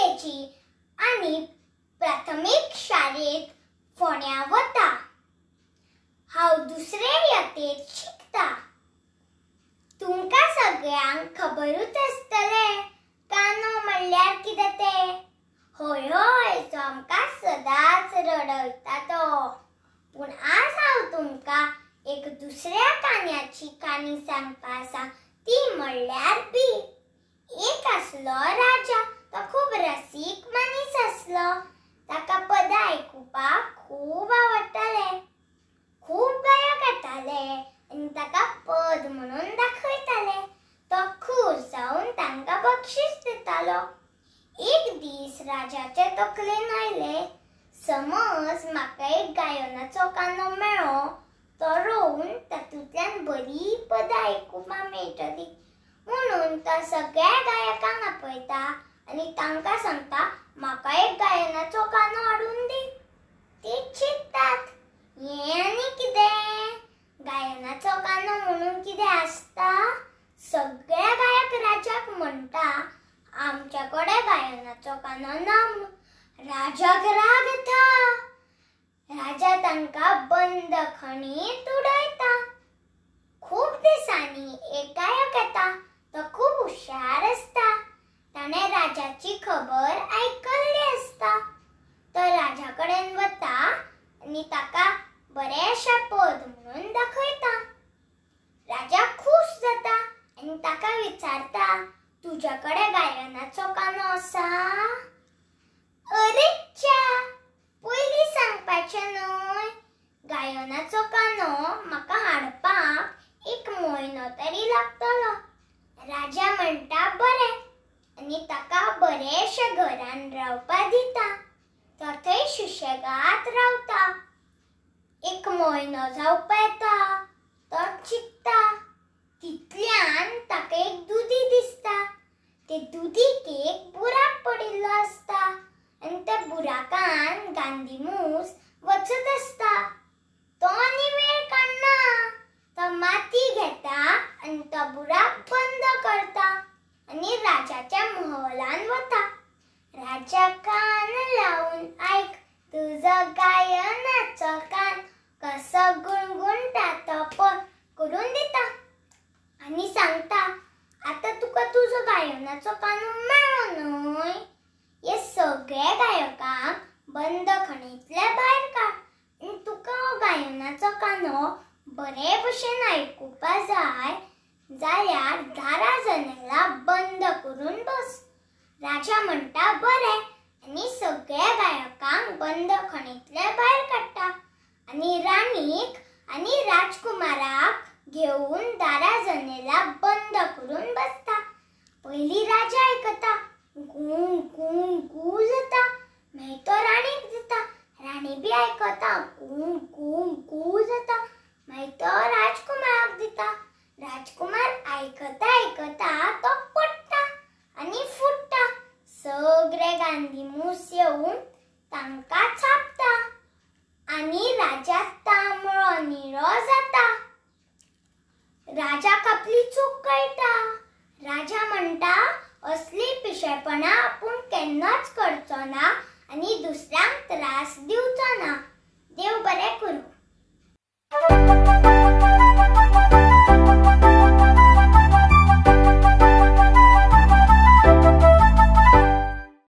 KG आनी प्राथमीक शाळेंत फोंड्या वता. हांव दुसरे यत्तेंत शिकता. तुमकां सगळ्यांक खबरूच आसतलें कानो म्हणल्यार कितें तें. हय हय, तो आमकां सदांच रडयता तो. पूण आज हांव तुमकां एक दुसऱ्या कान्याची काणी सांगपा आसा, ती म्हणल्यार बी. एक आसलो राजा, तो खूब रसीक मनीस आसलो. ताका पदां आयकुपाक खूब आवडटाले. खूब गायक येताले आनी ताका पद म्हणून दाखयताले. तो खूश जावन तांकां बक्षीस दितालो. एक दीस राजाचे तकलेन आयले, समज म्हाका एक गायनाचो कानो मेळ्ळो तो रोवन तातूंतल्यान बरी पदां आयकुपाक मेळटली म्हणून तो सगळ्या गायकांक आपयता आनी तांकां सांगता, म्हाका एक गायनाचो कानो हाडून दी. ती चिंततात, हें आनी कितें, गायनाचो कानो म्हणून कितें आसता? सगळे गायक राजाक म्हणटा, आमच्या कडेन गायनाचो कानो ना. राजाक राग येता. राजा तांकां बंदखणींत उडयता. खूब दिसांनी एक गायक येता. तो खूब हुशार आसता. ताणें राजाची खबर आयकल्ली आसता. तो राजा कडेन वता आनी ताका बरेंशें पद म्हणून दाखयता. राजा खूश जाता आनी ताका विचारता, तुज्या कडेन गायनाचो कानो आसा? अरेच्या, पयलीं सांगपाचें न्हय. गायनाचो कानो म्हाका हाडपाक एक म्हयनो तरी लागतलो. राजा म्हणटा बरें आनी ताका बरेंशें घरान रावपा दिता. तो थंय सुशेगाद रावता. एक म्हयनो जावपा येता. तो चिंतता. तितल्यान ताका एक दुदी दिसता. ते दुदीक एक बुराक पडिल्लो आसता आनी त्या बुराकान गांधी मूस वचत आसता. तो आनी वेळ काडना. तो माती घेता आनी तो बुराक बंद करता आनी राजाच्या महलान वता. राजा कान लावन आयक तुजो गायनाचो कान कसो गुणगुणटा तो पद करून दिता आनी सांगता, आतां तुका तुजो गायनाचो कानो मेळ्ळो न्हय? हे सगळे गायकांक बंदखणींतले भायर काड आनी तुका हो गायनाचो कानो बरे भशेन आयकुपा जाय जाल्यार दारां जनेलां बंद करून बस. राजा म्हणटा बरें आनी सगळ्या गायकांक बंदखणींतले भायर काडटा आनी राणीक आनी राजकुमाराक घेवन दारां जनेलां बंद करून बसता. पयलीं राजा आयकता, गू गू गू जाता. मागीर तो राणीक दिता. राणी बी आयकता, गू गू गू जाता. मागीर तो राजकुमाराक दिता. राजकुमार आयकता आयकता तो पडटा आनी फुट्टा. सगळे गांधी मूस येवन तांकां छापता आनी राजा तांबडो निळो जाता. राजाक आपली चूक कळटा. राजा म्हणटा, असली पिशेपणां आपूण केन्नाच करचो ना आनी दुसऱ्यांक त्रास दिवचो ना. देव बरें करूं.